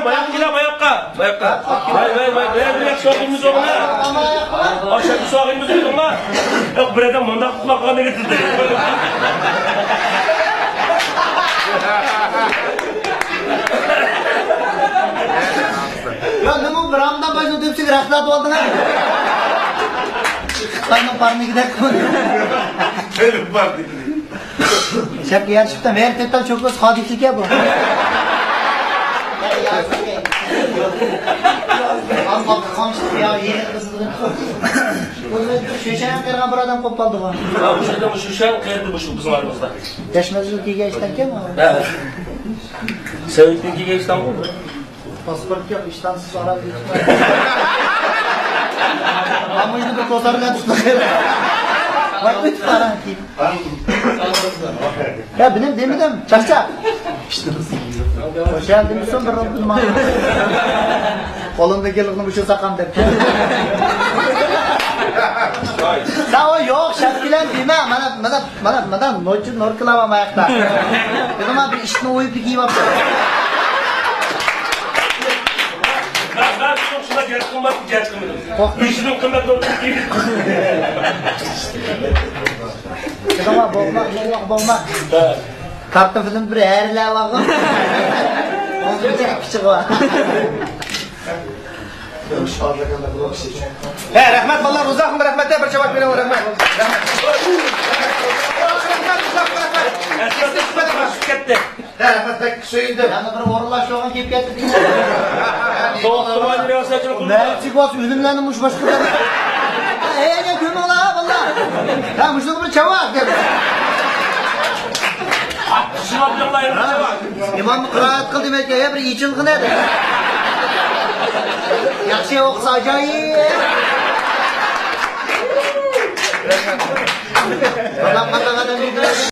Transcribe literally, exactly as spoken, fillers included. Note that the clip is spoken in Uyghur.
باياققا كېلە، باياققا. باياققا. ۋاي، ۋاي، ۋاي، بىرەر بىر ياخشى ئوخۇيمىز ئوغلۇم. ئاشۇ ساغىنىمىز ئوغلۇم. يوق، بىر ئادەم مۇنداق قۇلاققا نېگىتىدى. يا، نېمە بىر ئامدان باشنى تۆپسىگە رەخت ئاتىۋالدىڭ ھە؟ خىتاينىڭ پارنىكىدەك. شەپ يارىشىپتا، مەن تېتىم چوكىسى خادىكلىكى بۇ. شۆشەڭ قېرىغان بىر ئادەم قوپ قالدىغۇ. شۆشەڭ قېرىدى مۇشۇ بىزنىڭ ئارىمىزدا. دەشمەزلىك كىيگەن ئىشتانكەن. ھە. سەۋىتنىڭ كىيگەن ئىشتانكەن. پاسپورت يوق، ئىشتانسىز ئارام. ئامما يۈزى بىر كوسار بىلەن تۇتۇپ. ۋاي، ئۆتۈپ قارا. يا، بىلىم دېمىدىم، چاقچاق. خوش كەلدىمسىز بىر رۇبىنىما. قولۇمدىن كېلىدىغىنى مۇشۇ ساقام دەپ. ساۋۇ يوق، شەپ بىلەن دېمە. مانا، مانا، مانا، مانا، نوچى نوركىلار بار ماياقتا. دېدىم، بىر ئىشنى ئويۇپ كىيىۋاپتۇ. مەن، مەن شۇ، شۇنداق گەپ قىلماپتىم، گەپ قىلمىدىم. قورقتۇم. ئىشىدىن قىممەت نوركىنى كىيدىم. دېدىم، بولماق، بولماق، بولماق. ھە. كارتون فىلىم بىر ھەرىلەۋالغان. ھە، رەھمەت، بالىلار، ئۇزاقمۇ رەھمەت، بىر چاۋاك بېرىڭ، رەھمەت. رەھمەت، رەھمەت، ئۇزاقمۇ رەھمەت. ئەسلىدە كەتتى. ھە، رەھمەت، بەك سۆيۈندۈم. يەنە بىر ئورۇنلاشمىغان كېلىپ كەتتى دېگەن. مەن سىزگە ئۆلۈملەرنى مۇشۇ باشقا. ھەي، كۆمۈڭلار، بالىلار. ھە، مۇشۇنىڭغا بىر چاۋاك دەپ. ئىمام قىرائەت قىل دېمەيدىكەن، يا بىر ئېچىلغىن ئەدە. ياخشى ئوقۇسا ئاجايىپ. بالام، قانداق ئادەم ئىدى؟